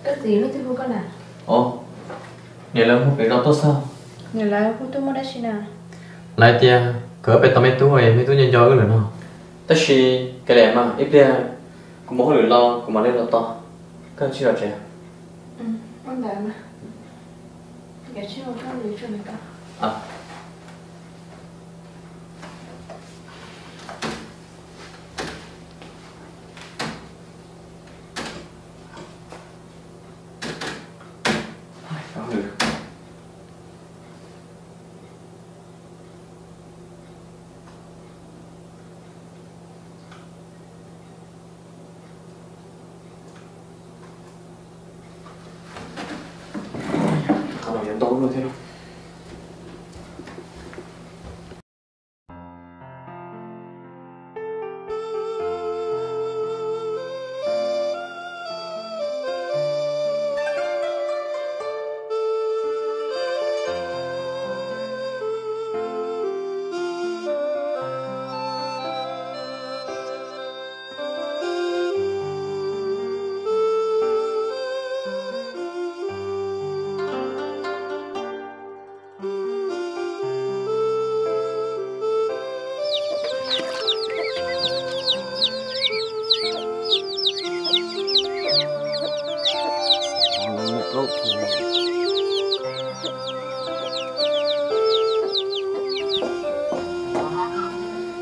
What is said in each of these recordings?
Koj txiv leej twg hu koj na? Os, niam lawv hu pem zos tuaj xwb. Niam lawv hu tuaj muaj dab tsi na? Lawv tias kom wb peb tos me tub, me tub nco nco wb lawm no. Tab sis kav liam mas, ib pliag kuv mus hauj lwm los kuv mam li los tos, koj tsis los tsev.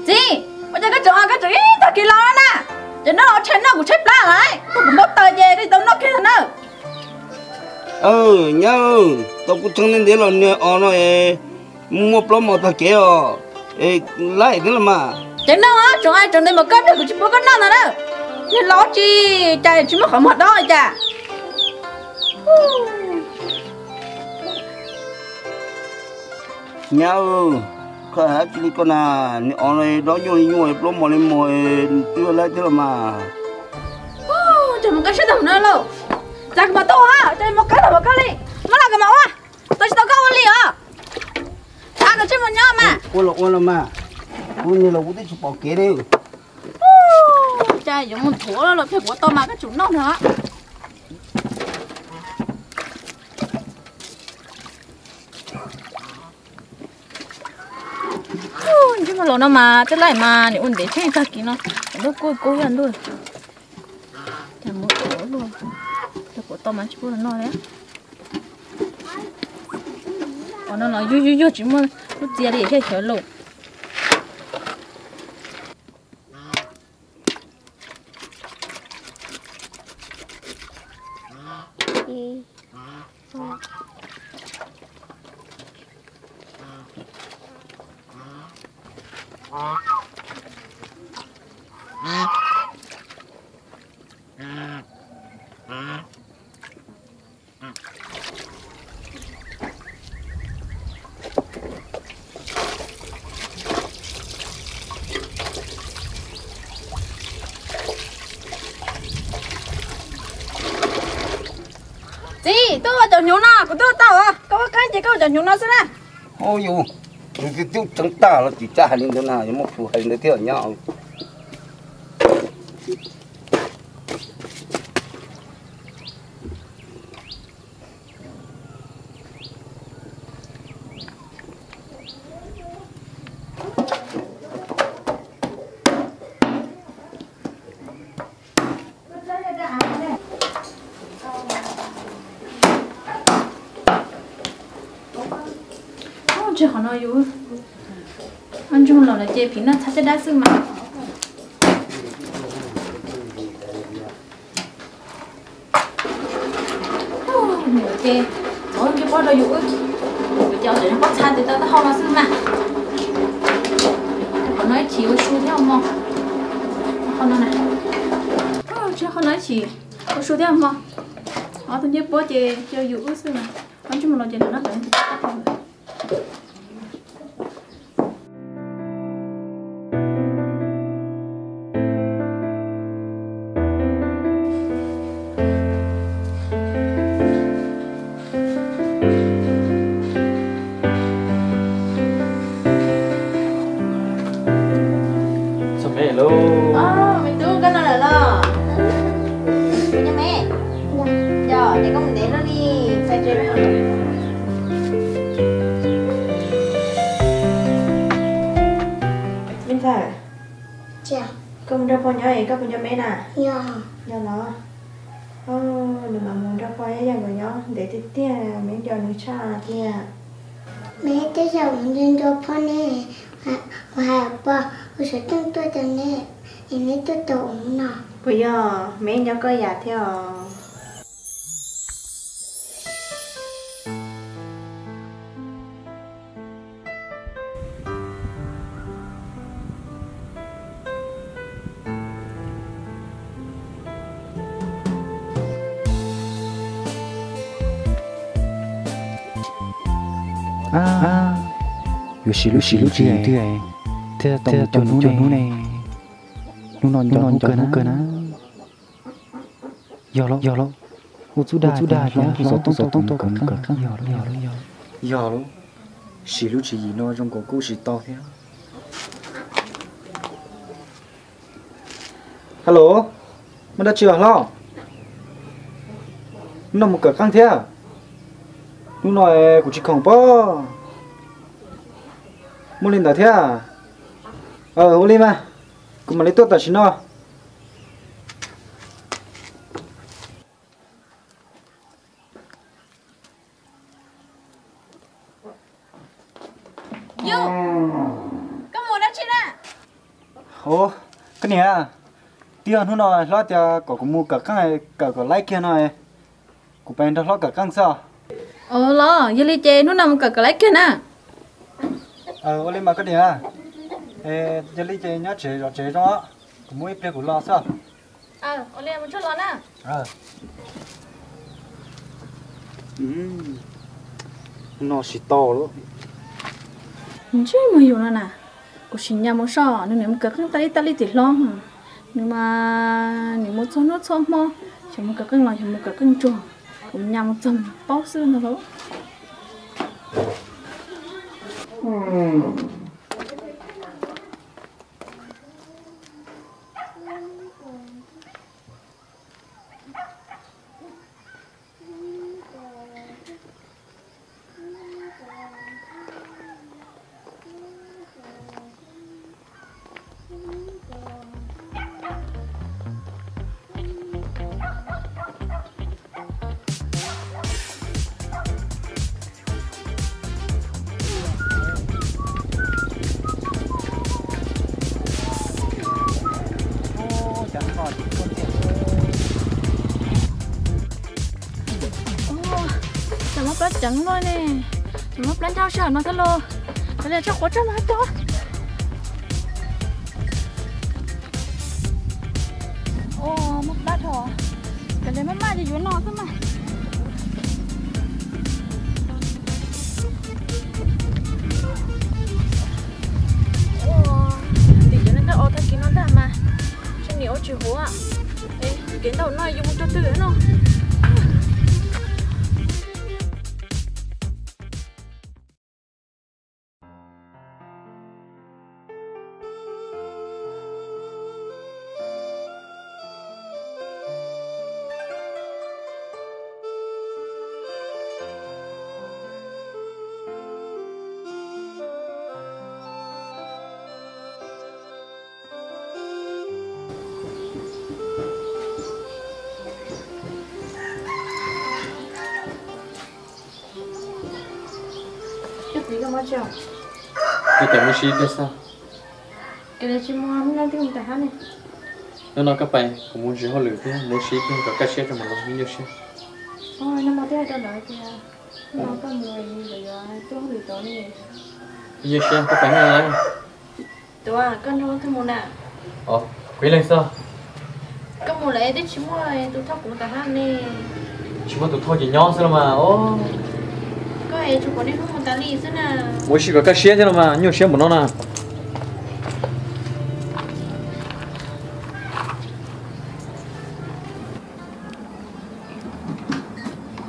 Txiv, ua cas koj tseem, koj tseem ib tag kis los na? Ces noj los tshaib noj kuv tshaib plab lawm, kuv npau taws ces koj tsis tau noj kiag na. Nyab, tau kuv txheeb ntiav ntiav los niag os no es muaj plaub mos tag kev os, es laib thiab los mas. Ces noj tsoom, tsoom ntes npaum koj pliag kuv tsis pub koj noj ntag na. Niag laus tsis, cas tsis muaj qhov muag dob li cas. Nyab, koj hais dab tsi li koj na? Niag os no dob nyuaj li nyuaj, plaub mos li mos, twb laib thiab los mas. Ces mus qab siab tag mus no lauj. Cas kuv mam tuaj ua, ces mus qab tag mus koj li. Muab los kuv mam ua, tau tsis tau koj ua li os. Txhob koj tsij mus nyob mas. Ua los ua los mas, kuv niag laus kuv twb tsis pom kev li. Cas yuav mus nthuav los pliag kuv ua tau mas koj tsum noj no. Ntsej muag laus no mas twb laij mas nws ua ntev tsheej tag kis no, ntuj kuj kub ib ntuj. Cas mus ua luaj, kuv tau mas tsis pub noj li. Os no los yuag yuag yuag tsis muaj lub txia li thiaj xyov lauj. Txiv, tuaj ua cov hnyuv no, kuv twb ua tau, koj ua qab ces koj ua cov hnyuv no xwb na. Ua yus, yus twb tseev tag los tsis txaj hais li ntawd na, yuav muaj plhus hais li ntawd thiab nyab. Ntsia qhov no yus, ntsuag los lawm ces phim noj txhab caj dab xwb mas. Ces txov nce pob rau yus wb, ces ob tseem pob txha tes tau taub hau no xwb mas. Qhov no ib chim ua su thiab mog. Qhov no na, qhov no ib chim ua su thiab mog. Ob tug ncej puab ces cia yus wb xwb mas. Ob ntsej muag laus ces nws noj tau tus taub hau lawm. Txog me lauj. Me tub, koj no lawm los? Kuv nyob me. Yog, Es koj mus ntev no li, txais tsev lawm. Me ntxhais, koj mus nrog pog nyob es koj puas nco me na? Yog los? Nws mam mus nrog pog ib yam nkaus nyob ntev tiag tiag, me nco nws tshaj tiag. Me tej zaum kuv nco nco pog ne, kuv hais pog ua xov tooj tuaj rau neb, es neb tuaj tos kuv no. Puas yog me nco koj yam thiab os? Yuav siv lub siv lub tswv yim twg thiaj tau mus cuag hnub ne? Hnub no nco hnub kawg na. Yog los, yog los, ua txuj dag, ua txuj dag hlob, hu xov tooj xov tooj tuaj kom kawm qeej. Yog los, yog los, yog los. Yog los, siv lub tswv yim no zoo nkaus kuj siv tau thiab. Hello, muaj dab tsi os hlob? Hnub no mus kawm qeej thiab. Hnub no kuv tsis khoom pob. Muaj li ntawd thiab. Ua li mas, kuv mam li tuaj tam sim no. Yus, koj mus dab tsi na? Ov, koj niam, twb yog hnub no hlob tias kom kuv mus kawm qeej, kawm kom laib kiag no, kuv pais nrog hlob kawm qeej xwb. Ov los, yog li ces hnub no mus kawm kom laib kiag na. Ua li mas koj niam, yog li ces nyob tsev zov tsev zoo, kuv mus ib pliag kuv los xwb. Ua li mus tsuag los na. No tsis tau lawm. Ntsej muag yus no na, kuv sim nyas mus soj nws niam mus kawm qeej tas li tas li tim hlob. Nws mas nws mus txhua hnub txhua hmo, xyov mus kawm qeej los xyov mus kawm qeej tsuag, kuv nyas mus txog paub xwb ntag lauj. Cas muaj plab ceev no ne, cas muaj plab ncauj sij hawm no thiab lauj. Kav liam tso quav tso mas tso. Muaj plab dhau, kav liam maj maj ces yuav no xwb mas. Tim cov neeg dawb o tag kis no ntag mas, tsis nim ua tsis huv. Kev ntau no yus mus rau twg no? Koj tsis mus ua si twg xwb? Koj tsis mus, hnub no twb mus tom hab ne. Hnub no koj pais, kuv mus ntsis hauj lwm thiab mus ua si twg kom kaj siab rau mus los me nyuaj siab. Hnub no twb hais rau lawv tias hnub no koj mus lawv yuav tuaj hauj lwm tod ne. Me nyuaj siab koj pais hab lawm. Tuav, koj nrog leej twg mus na? Kuv ib leeg xwb. Koj mus lawm twb tsis muaj tus thauj kuv tom hab ne. Tsis muaj tus thauj ces nyob xwb los mas. Koj es tsuas pom niaj hnub mus tas li xwb na. Mus ua si kom kaj siab thiab los mas, nyuaj siab npaum no na.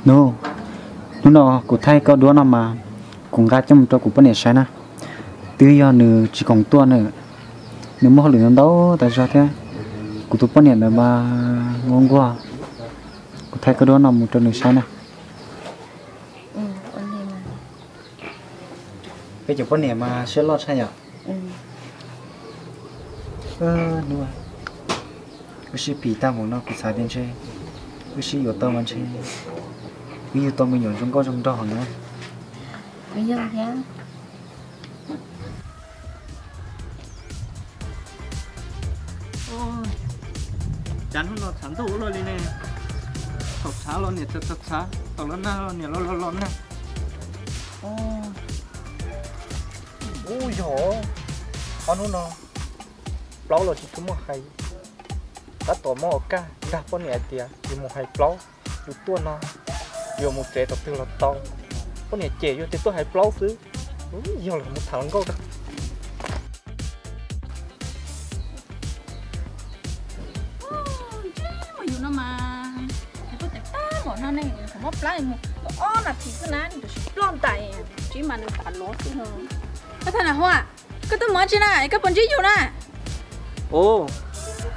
Nub, hnub no kuv thaij koj duab no mas kuv nqa coj mus rau kuv poj niam saib na. Twb yog nws tsis khoom tuaj na, nws muaj hauj lwm ntau ntau tas zog thiab. Kuv tus poj niam ntawd mas nquag nquag, Thaij koj duab no mus rau nws saib na. Peb cov poj niam mas siab loj tshaj yom. Hnub, wb sib pim tag npaum no kuv xav tias ntshe wb sib yuav tau mas ntshe wb yug tau me nyuam zoo nkauj zoo nraug heev na. Cas hnub no tshav ntuj ua luaj li ne. Thaum tshav los niam txawm txawm tshav, thaum los nag los niam los los los nag. Ub, yog ob hnub no plaub los tsis tshua muaj hais. Tab tom muab ua kaj dag poj niam hais tias yus mus hais plaub, yus tuaj no yuav mus tsev thaum twg los tau. Poj niam cem yus tias tuaj hais plaub xwb. Yog lawm mus tham hluas nkauj rau. Ntsej muag yus no mas, koj tseem tag npaum no ne, thaum muab plab mus tau ob nas this xwb na, nws tam sim ploj ntais, tsis mas nws tas lov xwb no. Koj thaj Nas Hua, koj tuaj mus dab tsi na es koj puas ntsib yus na? Os,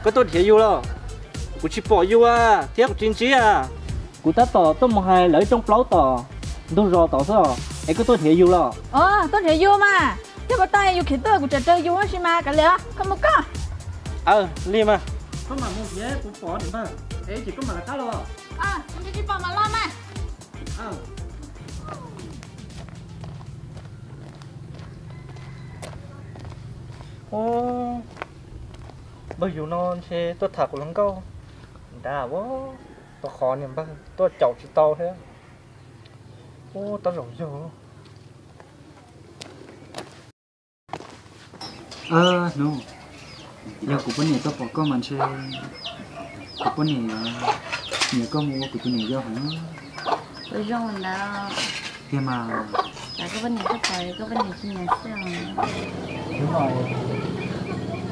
koj tuaj nrhiav yus los? Kuv tsis pom yus a, thiab kuv tsis ntsib a. Kuv tab tom tuaj mus hais lawv ib rooj plaub tom ntug zos tod xwb os, es koj tuaj nrhiav yus los? Os, tuaj nrhiav yus mas, thiab puas tau yus khiav tuaj kuv tsam raws yus ua si mas kav liam, koj mus koj. Aw, li mas. Koj mam mus thiab kuv pom niam npawg, es ces koj mam lawv qab los. Tsis pom mam los mas. Ub, npawg yus no ntshe tuaj tham kuv hluas nkauj nrad ua, tau qhov niam npawg tuaj caum tsis tau thiab. Ub, tab zaum yog. Hnub, yog kuv poj niam tuaj pom koj mas ntshe kuv poj niam nyiam koj mus ua kuv tus niam yau heev. Kuv zoo ntawd. Tiag mas. Koj poj niam tuaj pom koj poj niam tsis nyiam xwb os. Hnub no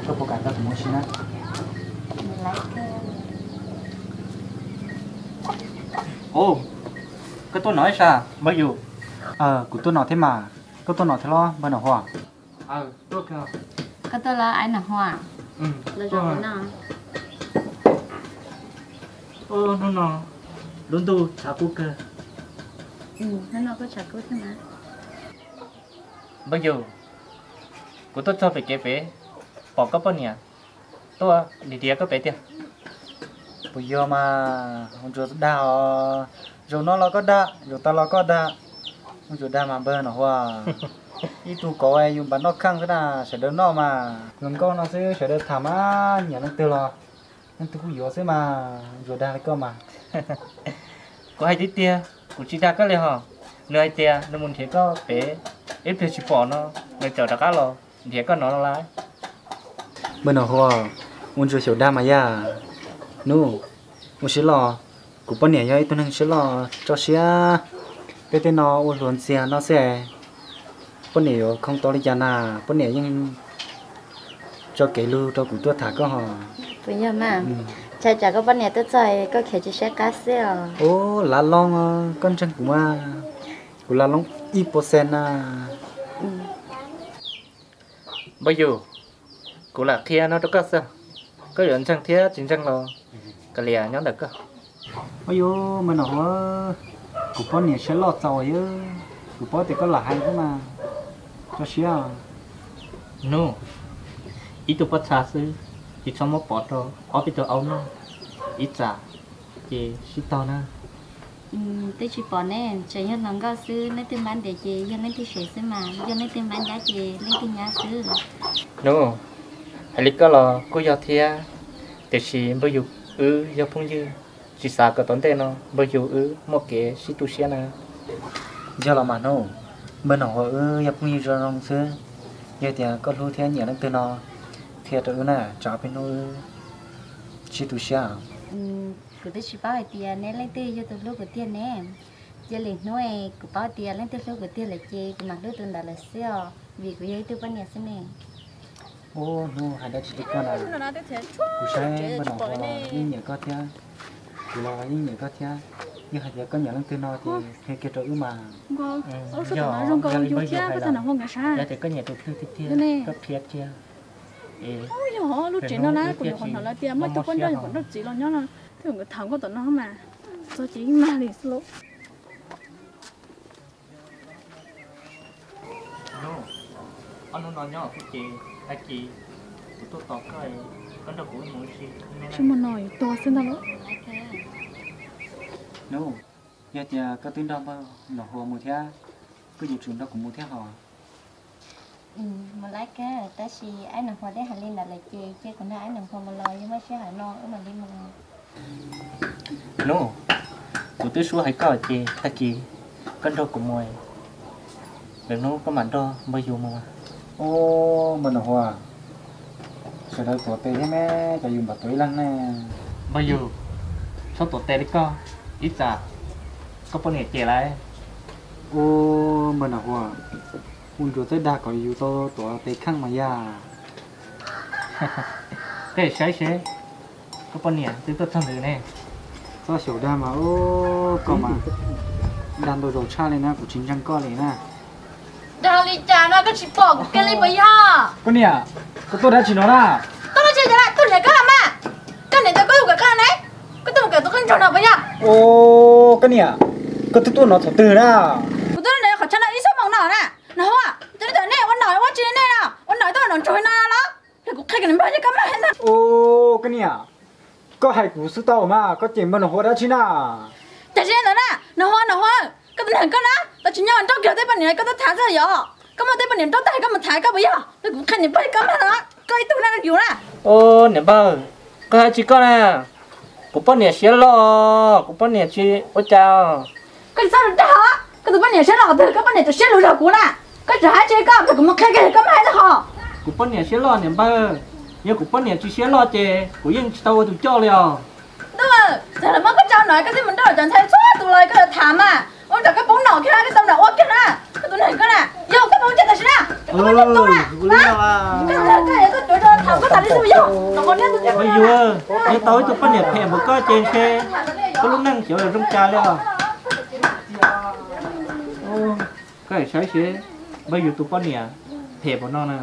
koj puas kam nrog kuv mus ua si na? Os, koj tuaj no ib sas npawg yus? Kuv tuaj no thiab mas. Koj tuaj no thiab los npawg Nas Hua? Koj tuaj los Nas Hua? Hnub no lub ntuj tshav kub kawg. Npawg yus, kuv tuaj txog pem kev pem, pom koj poj niam tuaj nrhiav koj pem tiag. Puas yog mas, ua ntsuag dag os. Zaum no los koj dag, zaum tas los koj dag. Ua ntsuag dag mas npawg Nas Hua. Ib tug kauv yus npam noj kheej xwb na, sawv daws noj mas. Hluas nkauj no xwb sawv daws tham mas nyiam leej twg los leej twg kuj yuav xwb mas, ua ntsuag dag li koj mas. Kuv hais tiag tiag, kuv tsis dag koj li hos. Nws hais tias nws mus nrhiav koj pem, ib pliag tsis pom no, nws txawm rov qab los nrhiav koj no no lawm. Npawg Nas Hua, ua ntsuag xyaum dag mas yaj. Hnub, ua siab loj, kuv poj niam yog ib tug neeg siab loj tso siab. Peb tej no ua hluas ntxiag no xwb, poj niam yuav khoo tau li cas na, poj niam yeej tso kev lug rau kuv tuaj tham koj hos. Puas yog mas? Ntshai tsam koj poj niam tuaj txog koj khiav tsis saib qab xwb os. Ub, lav loo, koj ntseeg kuv mas, kuv lav loo ib percent na. Npawg yus, kuv lam qhia no rau koj xwb, koj yuav ntseeg thiab tsis ntseeg los kav liam nyob ntawm koj. Ua yus mas Nas Hua, kuv poj niam siab loj txaus yawg, kuv paub tias koj lam hais xwb mas, tso siab. Hnub, ib tug pob txha xwb, tsis txhob muab pov rau ob peb tug aub noj, ib tsam ces sib tog na. Twb tsis pom ne, tseem yog hluas nkauj xwb, leej twg npab ntev ces yog leej twg sev xwb mas, yog leej twg npab nyab ces leej twg nyab xwb. Hnub, hais li koj los kuj yog thiab, tiam sis npawg yus wb yog phooj ywg, tsis xav kom tom ntej no npawg yus wb muaj kev sib tu siab na. Yog los mas Hnub, npawg Nas Hua wb yog phooj ywg zoo zoo xwb, yog tias koj hlub thiab nyiam leej twg no qhia rau wb na, tsam peb hnub wb sib tu siab. Kuv twb tsis paub hais tias neb leej twg yog tus hlub kuv tiag ne. Cia li hnub kuv paub tias leej twg hlub kuv tiag lawm ces kuv mam hlub tus ntawd lawm xwb os, vim kuv yog ib tug poj niam xwb ne. Ub, Hnub hais dab tsi li koj na? Kuv saib npawg Nas Hua los yeej nyiam koj thiab, kuv los yeej nyiam koj thiab. Yog hais tias koj nyiam leej twg no ces qhia kiag rau wb mas. Zoo nkauj yus thiab koj tag Nas Hua nkawd sab. Yog tias koj nyiam tus twg tiag tiag koj qhia kiag. Yog lub tsev no na kuv nyuam qhuav hnov lawv tias muaj ib tug poj nrauj nyuam qhuav nrauj txiv los nyob no, thiab nkawd tham nkauj tom no mas. Txog ces ib mag li xwb lauj. Nub, ob hnub no nyob kuv ces tag kis kuv tuaj tos koj, koj nrog kuv mus ua si. Tsis muaj no yuav tuag xwb ntag lauj. Nub, yog tias koj twb nrog npawg Nom Hua mus thiab, koj yuav tsum nrog kuv mus thiab hos. Mus lawm kawg, tab sis Aib Nom Hua twb hais li ntawd lawm ces cia kuv nrog Aib Nom Hua mus los yeej muaj sij hawm no wb mam li mus. Nub, kuv twb suav hais koj ces tag kis koj nrog kuv mus, lwm hnub koj mam nrog npawg Yus mus. Ub, npawg Nom Hua, sawv daws tuav tes thiab ne, cas yus npam tuav ib leeg ne? Npawg Yus, txhob tuav tes li koj, ib tsam koj poj niam cem lawm. Ub, npawg Nom Hua, kuv ntsuas txawj dag kom yus tau tuav tes kheej mas yog. Koj saib seb, koj poj niam twb tuaj txog ntawd ne. Txhob xyaum dag mas, ub, koj mas dag ntau zaus tshaj li na, kuv tsis ntseeg koj li na. Dag li cas no koj tsis pom kuv kiag li puas yog? Koj niam, koj tuaj dab tsi no na? Tuaj dab tsi cas na, tuaj nrhiav koj mas. Koj niam tias koj yuav kawm qeej ne, koj tuaj mus kawm tus qeej ntsog no puas yog? Ub, koj niam, koj twb tuaj no thaum twg na? Kuv twb nrhiav qhov chaw no ib xuab moos no na. Nom Hua, cas nej cov nej ua nom ua tsi nej no, ua nom tuaj ua nom ntsog no los? Los kuv qhia koj niam npawg cem koj mas ntag. Ub, koj niam, koj hais kuv xwb tau mas, koj cem npawg Nom Hua dab tsi na? Cas tsis ntawd na, Nom Hua, Nom Hua, koj tus neeg koj na, tau tsis nyob nrauj kiag tej poj niam koj tuaj tham xwb yog? Koj muaj tej poj niam nrauj tag koj mus tham koj puas yog? Los kuv qhia niam npawg koj mas, koj ib tug na yus na. Ub, niam npawg, koj hais tsis koj na, kuv poj niam siab loj, kuv poj niam tsis ua cas. Koj tsis txhob dag, koj tus poj niam siab loj qhov twg, koj poj niam tseem siab lug zog kuv na. Koj tseem hais tsis koj, kuv mus qhia kiag koj mas hais tau hos. Kuv poj niam siab loj niam npawg, yog kuv poj niam tsis siab loj ces kuv yeej tsis tau ua tus coj li os. Ntuj, txawm lawv muab koj tso no koj twb mus nrauj cov ntxhais txhua tus los koj tham mas, ua rau koj poob nom kiag koj tau nram ua kiag na, koj tus neeg koj na, yog koj poob caj tam sim na, koj poob caj tus na, koj yuav tuaj cuav rau tham koj tham li xwb yog. Npawg Yus, yog tau ib tug poj niam phem npaum koj ces ntshe koj lub neej xyov yuav zoo cas li os. Koj saib seb, npawg Yus tus poj niam phem npaum no na,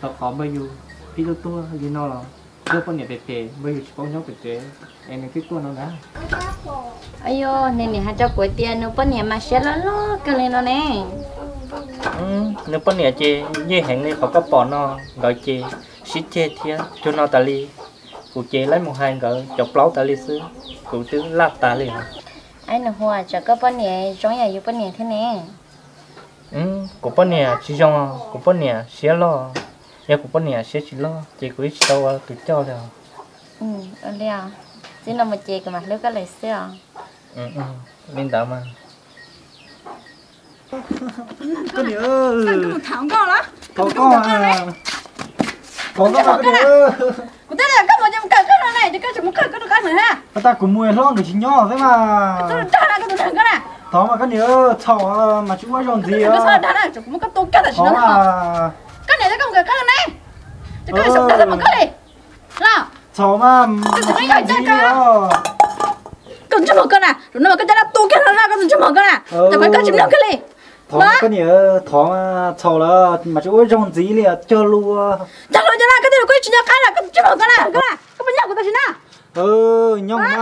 rau qhov npawg Yus pib tuaj tuaj li no los yog poj niam phem phem npawg Yus tsis paub nyob pem tsev es nws thiaj tuaj no ntag. Ayu, nws niam hais rau kuv tias nws poj niam mas siab loj loj kawg li no ne. Nws poj niam ces yeej heev li qhov koj pom no, nkawd ces sib ceg thiab cuag no tas li. Kuv ces laib mus hais nkawd cov plaub tas li xwb, kuv twb laj tas li os. Aib Nom Hua, tsam koj poj niam zoo yam yus poj niam thiab ne. Kuv poj niam tsis zoo, kuv poj niam siab loj. Yog kuv poj niam siab tsis loj ces kuv yeej tsis tau ua tus coj li os. Ua li os, txij no mus ces kuv mam hlub koj lawm xwb os. Li ntawd mas. Koj niam, thov koj, thov koj, koj niam. Kuv twb tias koj mus ces mus kawm koj no ne, ces koj tseem mus kawm koj tus kab nws ha. Tag kuv mus hlob nkawd tsis nyob xwb mas. Thov mas koj niam, txhaum mas tsis ua zoo ntxiv. Koj niam, koj mus kawm koj ne, ces koj tseem dag koj li. Txhaum mas, koj tus ntsej muag koj na, zaum no mas koj coj dab tu kiag no na, koj tus ntsej muag koj na, tam koj tsis mloog kiag li. Thov koj niam, thov, txhaum lawm mas tsis ua zoo ntxiv li, cog lus. Cog lus cov no koj twb yog koj tsis nco qab na, koj tus ntsej muag koj na, koj na, koj puas nyob kuv tam sim na? Nyob mas,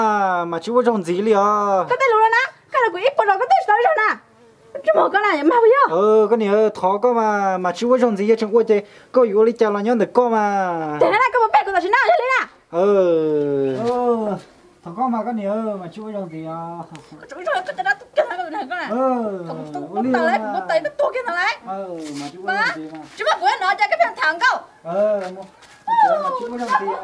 mas tsis ua zoo ntxiv li os. Koj tej lus no na, koj los kuv ib puas los koj twb tsis tau ib zaug na. Koj ntsej muag koj na, yog mag puas yog? Koj niam, thov koj mas, mas tsis ua zoo ntxiv, yog tseem ua ces koj yuav ua li cas los nyob ntawm koj mas. Tiag na, koj puas pem kuv tam sim na, yog li na? Thov koj mas koj niam, mas tsis ua zoo ntxiv os. Koj tseem ua zoo, koj cov dab tuag kiag no, koj tus neeg koj na. Kuv muab taws lawm, kuv muab taws koj tuag kiag ntag lauj. Tsis muaj kuv no ces koj pheej tham nkauj. Tsis ua zoo ntxiv.